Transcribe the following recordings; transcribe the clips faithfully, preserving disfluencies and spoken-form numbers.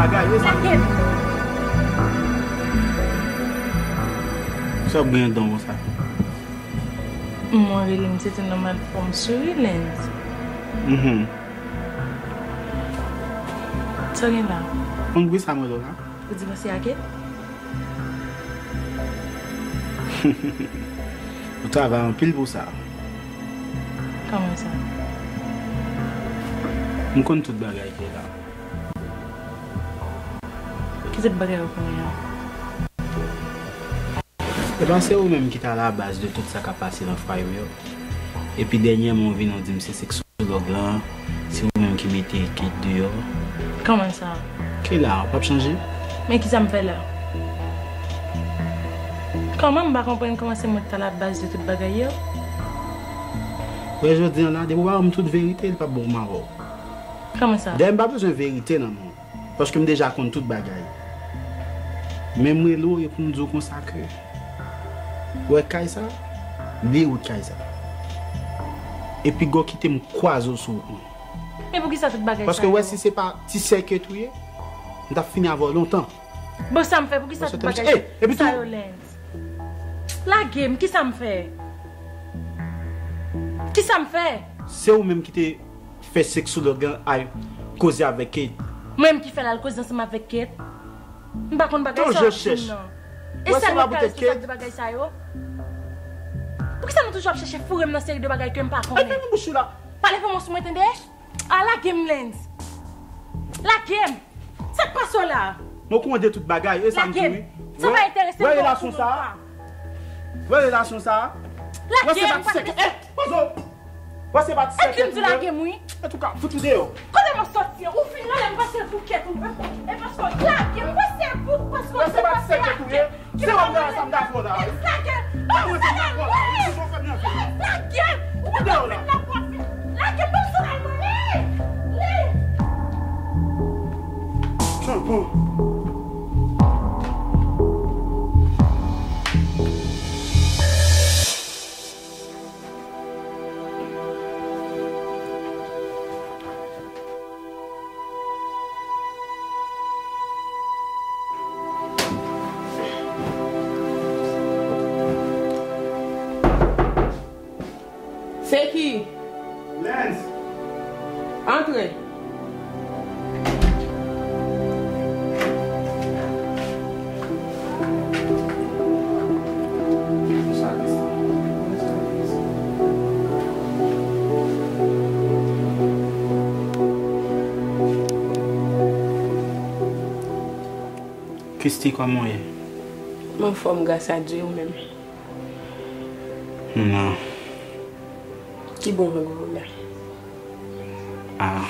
Bagay, e sa. Sa w gen don konsa? Mwen rele m, se te nòmal pou m souri, Lens. Mhm. Sa w gen la? Konn poukisa m rele w la? Ou divanse ak Kate? Ou travay anpil pou sa. Kòman sa? M konn tout bagay ki la. Ki tout bagay ou konnen an? Epa se ou menm ki t alabaz de tout sa k ap pase nan fwaye m yo. Epi dènyèman ou vin ou di m se seksològ lan, se ou menm ki mete Kate deyò. Kòman sa? Kay la, w p ap chanje? Men kisa m fè la? Kòman m pa konprann kòman se mwen ki t alabaz de tout bagay yo? Wè jodi an la, depi w pa ban m tout verite, li p ap bon pou m avè w. Kòman sa? Dayè m pa bezwen verite nan men w. Paske m deja konn tout bagay. Men m rele w e pou m di w konsa ke, wè kay sa, li wout kay sa. Epi gò kite m kwaze w sou wout mwen. Men poukisa tout bagay sa yo? Paske wè si se pa ti sè Kate ou ye, m t ap fini avè w lontan. Bon, sa m fè? Poukisa tout bagay sa yo, Lens? Lage m, kisa m fè? Kisa m fè? Se ou menm ki te fè seksològ lan al koze avèk Kate. Mwen menm ki fè l al koze ansanm avèk Kate? M pa konn bagay sa w ap di m nan. E sèlman kay sou sa k di bagay sa yo? Poukisa nou toujou ap chèche foure m nan seri de bagay ke m pa konnen? Ferme bouch ou la. Pale pou mwen sou mwen tande. A, lage m, Lens. Lage m. Sa k pase w la? Mwen konnen tout bagay, e sa m di wi. Sa pa enterese m. Wè relasyon sa a. Wè relasyon sa a. Wè se pa ti sè Kate. Eh, poze w. Wè se pa ti sè Kate ou ye. Lage m wi. Antouka, fout m deyò. Kote mwen soti an? Ou fin rele m paske l pou Kate ou. E paske w lage m paske w di paske w lage. Se wè m nan sa m ta fè w la wi. Lage m! Lage m! Lage m! Ou pa ta fin la pou w fin. Lage m, ban m sandal mwen, li! Li! Tampon. Se ki? Lens! Antre. Christy, kòman w ye? M anfòm, gras a Dye, ou menm? Non. Ki bò w ye la? Ah.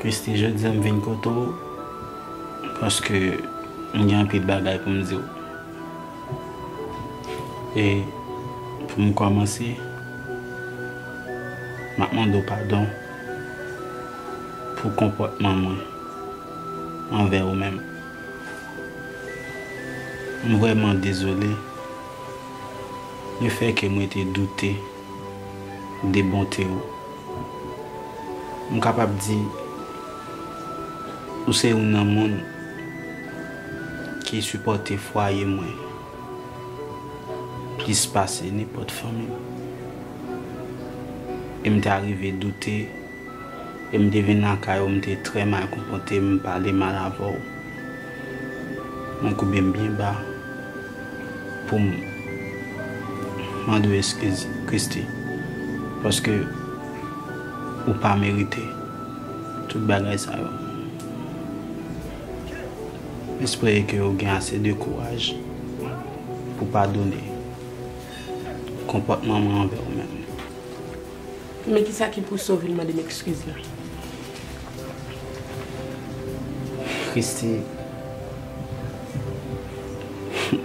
Christy, jodi a m vin kote w paske m gen anpil bagay pou m di w. E pou m kòmanse, m ap mande w padon pou konpòtman mwen anvè ou menm. M vrèman dezole lefètke mwen te doute de bonte ou. M kapab di, ou se youn nan moun ki sipòte fwaye mwen plis pase nenpòt fanmi m. E m te arive doute, e m te vin lakay ou, m te trè mal konpòte m, m pale mal avè w. Mwen koube m byen ba pou m mande w eskiz, Christy, paske ou pa merite tout bagay sa yo. M espere ke w gen ase de kouraj pou padone konpòtman mwen anvè w menm. Men kisa ki pouse w vin mande m eskiz la? Christy,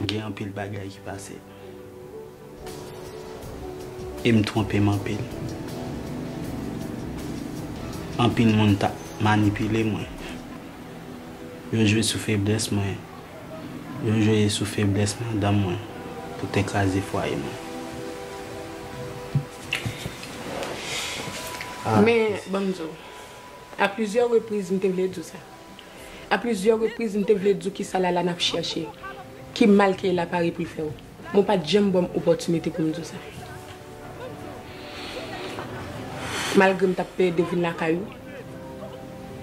gen anpil bagay ki pase. E m twonpe m anpil. Anpil moun t ap manipile mwen. Yo jwe sou feblès mwen. Yo jwe sou feblès madanm mwen pou te kraze fwaye mwen. Ah. Men, ban m di w, a plizyè repriz, m te vle di w sa. A plizyè repriz, m te vle di w kisa Lalane ap chèche, ki mal Keyla pare pou l fè w. Men w pa t janm ban m opòtinite pou m di w sa. Malgre m t ap peye de vin lakay ou,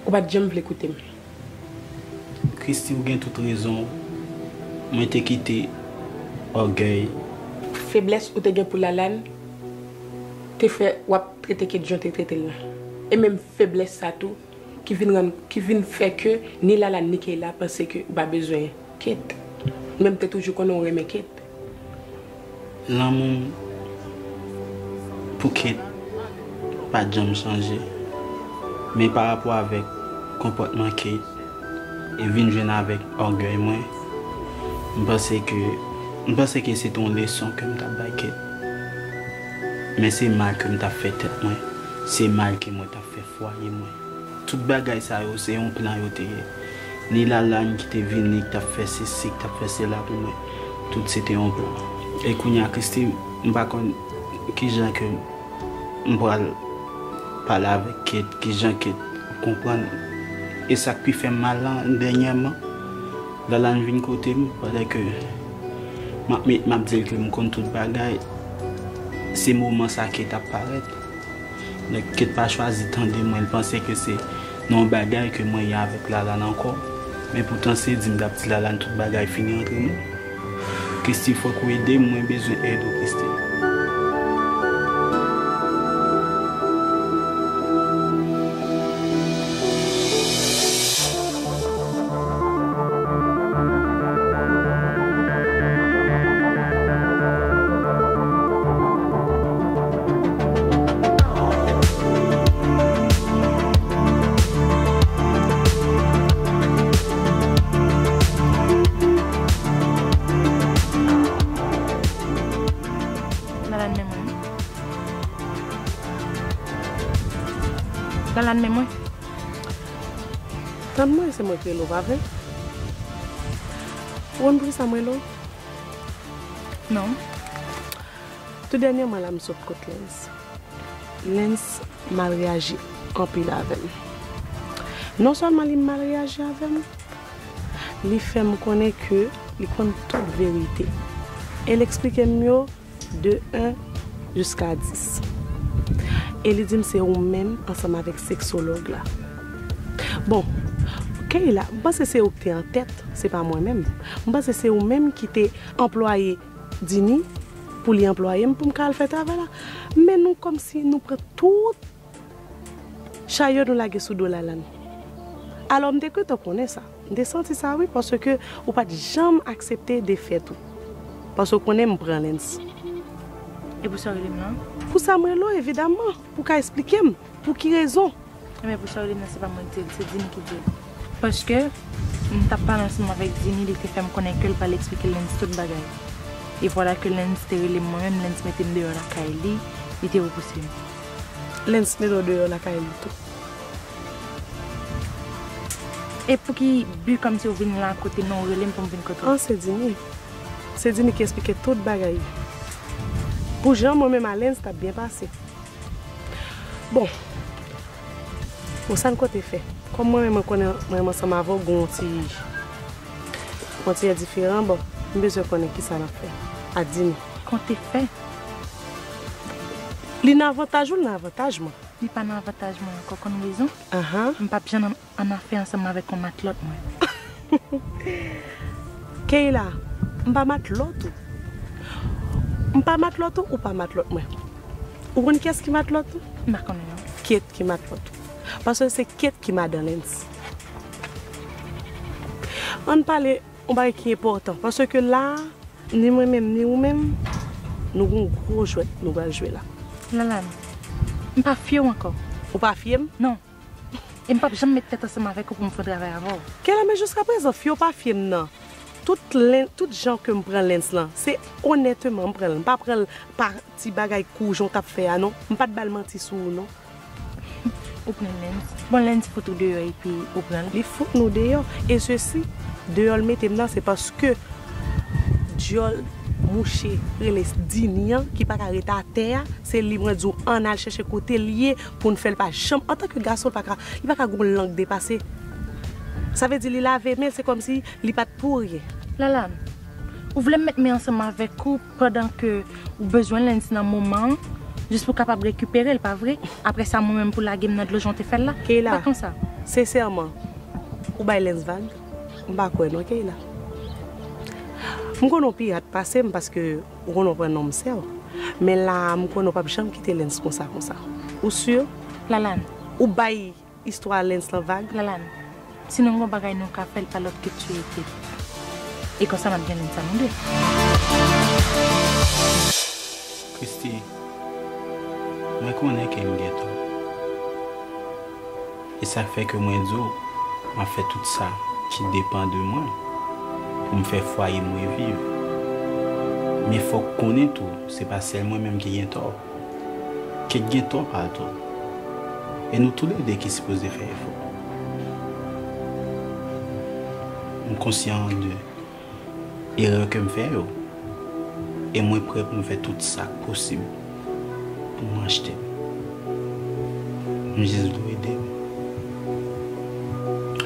ou pa t janm vle koute m. Christie, ou gen tout rezon w. Mwen te kite ògèy. Feblès ou te gen pou Lalane te fè w ap trete Kate jan w te trete l lan. E menm feblès sa tou ki vin rann, ki vin fè ke ni Lalane ni Keyla panse ke ou pa bezwen Kate. Men m te toujou konnen w renmen Kate. Lanmou m pou Kate pa t janm chanje. Men pa rapò avèk konpòtman Kate e vin jwenn avèk ògèy mwen, m panse ke, m panse ke se te yon leson ke m t ap bay Kate. Men se mal ke m t ap fè tèt mwen, se mal ke mwen t ap fè fwaye mwen. Tout bagay sa yo, se yon plan yo te ye. Ni Lalane ki te vini, ki t ap fè sesi, ki t ap fè sela pou mwen. Tout se te yon plan. E kounye a, Christie, m pa konn kijan ke m pral pale avèk Kate, kijan Kate ap konprann. E sa k pi fè m mal lan, dènyèman, Lalane vin kote m, pandan ke m ap, m ap di l ke m konn tout bagay, se moman sa Kate ap parèt. Donk, Kate pa chwazi tande mwen, l panse ke se nan yon bagay ke mwen ye avèk Lalane ankò. Men poutan se di m t ap di Lalane tout bagay fini antre nou. Christie, fòk ou ede m, mwen bezwen èd ou, Christie. Lalane, men mwen. Lalane, men mwen. Tann mwen, se mwen k rele w, pa vre? Ou konn poukisa m rele w? Non. Tou dènyèman la, m sot kot Lens. Lens mal reyaji anpil avè m. Non sèlman li mal reyaji avè m, li fè m konnen ke li konn tout verite. E l eksplike m yo de en jiska dis. E li di m se ou menm ansanm avèk seksològ la. Bon, Keyla, m panse se ou k te an tèt, se pa mwen menm. M panse se ou menm ki te anplwaye Dini pou li anplwaye m pou m ka al fè travay la. Men nou kòmsi nou pran tout chayò nou lage sou do Lalane. Alò, m te kontan konnen sa. M te santi sa wi, paske ou pa t janm aksepte defèt ou. Paske w konnen m pran Lens. E pou sa w rele m lan? Pou sa m rele w, evidaman, pou w ka esplike m pou ki rezon. Ebyen, pou sa w rele m lan, se pa mwen ki di l, se Dini ki di l. Paske m t ap pale ansanm avèk Dini, li te fè m konnen ke l pral eksplike Lens tout bagay. E vwala ke Lens te rele m mwen menm, Lens mete m deyò lakay li, li te repouse m. Lens mete w deyò lakay li tou. E pou ki bi kòmsi w vin la kote m nan, w rele m pou m vin kote w? An, se Dini. Se Dini ki eksplike tout bagay. Pou jan mwen menm a Lens t ap byen pase. Bon. Bon, sa n konte fè? Kòm mwen menm mwen konnen mwen menm ansanm avè w gen yon ti, yon ti diferan, bon, m bezwen konnen kisa n ap fè ak Dini. Konte fè? Li nan avantaj ou, li nan avantaj mwen? Li pa nan avantaj mwen ankò, konn rezon? Ahan. M p ap janm an, an afè ansanm avèk yon matlòt mwen. Keyla, m pa matlòt ou. M pa matlòt ou, ou pa matlòt mwen. Ou konn kiyès ki matlòt ou? M pa konnen non. Kate ki matlòt ou. Paske se Kate ki madan Lens. Ann pale yon bagay ki enpòtan. Paske la, ni mwen menm, ni ou menm, nou gon gwo jwèt nou pral jwe la. Lalane, m pa fye w ankò. Ou pa fye m? Non. E m p ap janm met tèt ansanm avèk ou pou m fè yon travay avè w. Keyla, men jiskaprezan, fye w pa fye m nan. Tout len, tout jan ke m pran Lens lan, se onèteman m pran l. M pa pran l pa ti bagay kou jan w t ap fè a non. M pa t ba l manti sou ou non. Ou pran Lens. Bon, Lens fout ou deyò epi ou pran l. Li fout nou deyò. E sesi, deyò l mete m nan, se paske dyòl mouche rele Dini an, ki pa ka ret atè a, se li mwen di w ann al chèche kote l ye pou n fè l pa janm, antanke gason, l pa ka, li pa ka gon lang depase. Sa vle di li lave men l, se kòmsi li pa t pouri. Lalane, ou vle m met men ansanm avèk ou pandan ke ou bezwen Lens nan moman an, jis pou w kapab rekipere l, pa vre? Apre sa, mwen menm pou lage m nan dlo jan w te fè l la? Keyla, pa konsa. Sensèman, ou bay Lens vag? M pa kwè non, Keyla. M konnen w pi rat pase m paske ou konnen w pran non m sè w. Men la a, m konnen w p ap janm kite Lens konsa, konsa. Ou si? Lalane. Ou bay istwa Lens lan vag? Lalane, si nou gen yon bagay nou ka fè, l pa lòt ke tiye Kate. E konsa n ap gen Lens a nou de. Christy, mwen konnen ke m gen tò. E sa k fè ke mwen di w, m ap fè tout sa ki depann de mwen pou m fè fwaye m reviv. Men fòk konnen tou, se pa sèl mwen menm ki gen tò. Kate gen tò pa l tou. E nou toulede ki sipoze fè efò. M konsyan de erè ke m fè yo. E mwen prè pou m fè tout sa k posib pou m rachte m. M jis vle w ede m.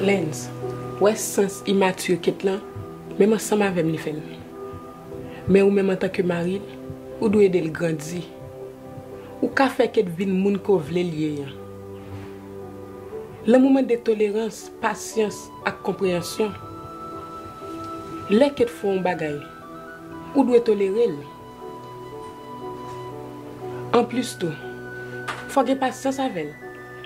Lens, w wè sans imatire Kate lan, menm ansanm avè m li fè l. Men ou menm antanke mari l, ou dwe ede l grandi. Ou ka fè Kate vin moun ke w vle l ye an. Lanmou mande tolerans, pasyans ak konpreyansyon. Lè Kate fè yon bagay, ou dwe tolere l. Anplis tou, fò w gen pasyans avè l.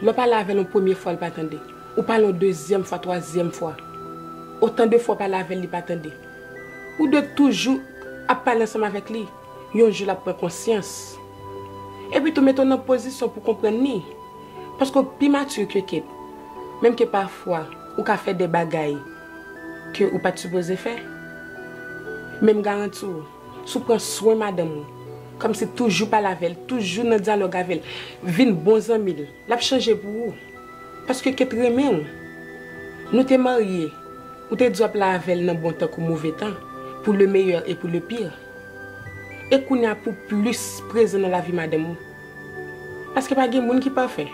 Lè w pale avè l yon premye fwa, l pa tande. Ou pale yon dezyèm fwa, twazyèm fwa. Otan de fwa w pale avè l, li pa tande. Ou dwe toujou ap pale ansanm avèk li. Yon jou, l ap pran konsyans. Epi tou, mete w nan pozisyon pou w konprann li. Paske w pi matire ke Kate. Menm ke pafwa, ou ka fè de bagay ke ou pa t sipoze fè. Men m garanti w, si w pran swen madanm ou, kòmsi toujou pale avè l, toujou nan dyalòg avè l, vin bon zanmi l, l ap chanje pou ou. Paske Kate renmen w. Nou te marye, ou te di w ap la avè l nan bon tan kou move tan, pour le meilleur et pour le pire. E kounye a pou plis prezan nan lavi madanm ou. Paske pa gen moun ki pafè.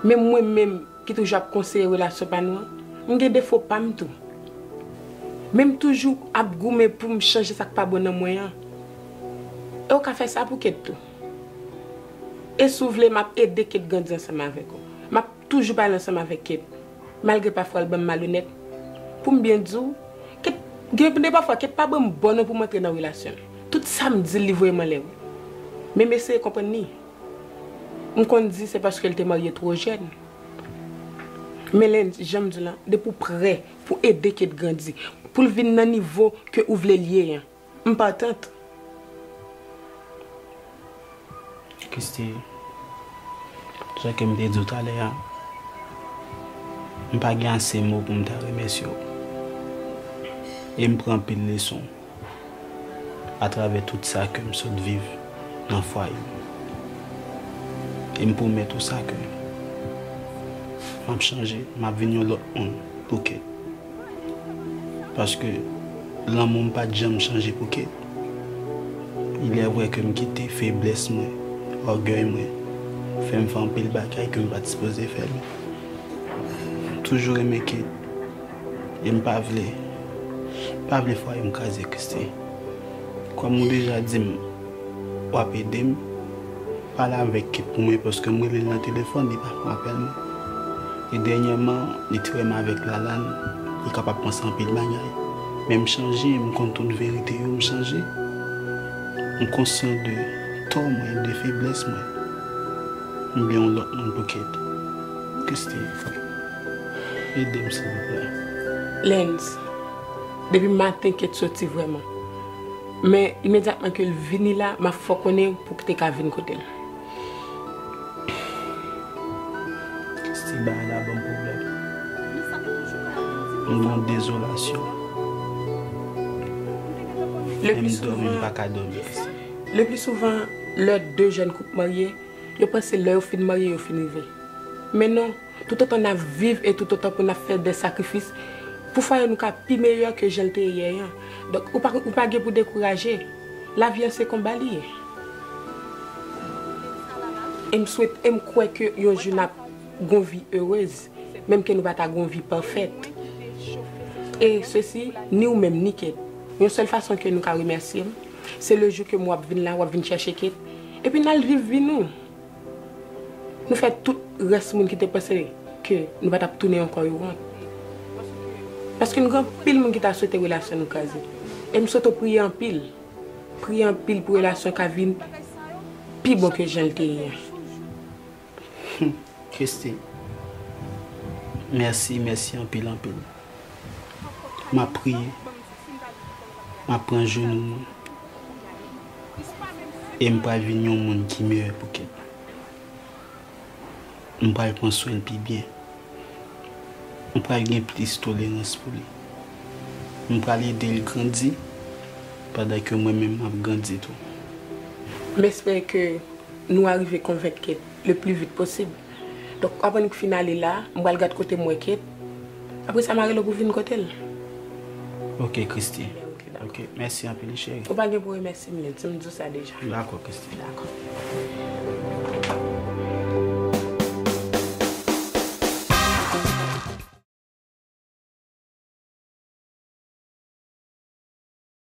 Men mwen menm ki toujou ap konseye relasyon pa nou an, m gen defo pa m tou. Men m toujou ap goumen pou m chanje sa k pa bon nan mwen an. E w ka fè sa pou Kate tou. E si w vle, m ap ede Kate grandi ansanm avèk ou. M ap toujou pale ansanm avèk Kate. Malgre pafwa l ban m malonèt. Pou m byen di w, Kate, gen de pafwa Kate pa ban m bon non pou m antre nan relasyon l. Tout sa m di l, li voye m anlè wi. Men m eseye konprann li. M konn di se paske l te marye twò jèn. Men Lens, jan m di w lan, depi w prè pou ede Kate grandi, pou l vin nan nivo ke ou vle l ye an, m patant. Christy, jan ke m te di w talè a, m pa gen ase mo pou m ta remèsye w. E m pran anpil leson atravè tout sa ke m sot viv nan fwaye m. E m pwomèt ou sa ke m ap chanje, m ap vin yon lòt moun pou Kate. Paske lanmou m pa t janm chanje pou Kate. Il est vrai ke m kite feblès mwen, ògèy mwen, fè m fè anpil bagay ke m pa t sipoze fè, men m toujou renmen Kate. E m pa vle, pa vle fwaye m kraze, Christy. Kòm ou deja di m w ap ede m, pale avèk Kate pou mwen, paske m rele l nan telefòn, li pa pran apèl mwen. E dènyèman, li te wè m avèk Lalane, li kapab panse anpil bagay. Men m chanje, m konn tout verite yo, m chanje. M konsyan de tò mwen, de feblès mwen. M vle yon lòt moun pou Kate. Christy, ede m, silvouplè. Lens, depi maten Kate soti vrèman. Men imedyatman ke l vini la, m ap fè w konnen pou w te ka vin kote l. Christy, bagay la ban m pwoblèm. M gen yon dezolasyon. Menm dòmi, m pa ka dòmi, Christy. Le pli souvan, lè de jèn koup marye, yo panse lè yo fin marye, yo fin rive. Men non, toutotan n ap viv e toutotan pou n ap fè de sakrifis, pou fwaye nou ka pi meyè ke jan l te ye yè an. Donk, ou pa, ou pa gen pou dekouraje. Lavi an se konba li ye. E m swete, e m kwè ke yon jou n ap gon vi erez, menm ke nou pa ta gon vi pafèt. E sesi, ni ou menm, ni Kate. Yon sèl fason ke nou ka remèsye m, se le jou ke m w ap vin la, w ap vin chèche Kate. Epi n al viv vi nou. Nou fè tout rès moun ki te panse ke nou pa t ap tounen ankò yo wont. Paske nou gen anpil moun ki ta swete relasyon nou kraze. E m swete w priye anpil. Priye anpil pou relasyon ka vin pi bon ke jan l te ye a. Christy, mèsi, mèsi anpil, anpil. M ap priye. M ap pran jenou mwen. E m pral vin yon moun ki meyè pou Kate. M pral pran swen l pi byen. M pral gen plis tolerans pou li. M pral ede l grandi pandan ke mwen menm m ap grandi tou. M espere ke nou arive konvenk Kate le pli vit posib. Donk, apre nou fin ale la, m pral gad kote m wè Kate. Apre sa, m a rele w pou vin kote l. Ok, Christy. Ok, dakò. Ok, mèsi anpil, cheri. Ou pa gen pou remèsye m, Lens, m di w sa deja. Dakò, Christy. Dakò.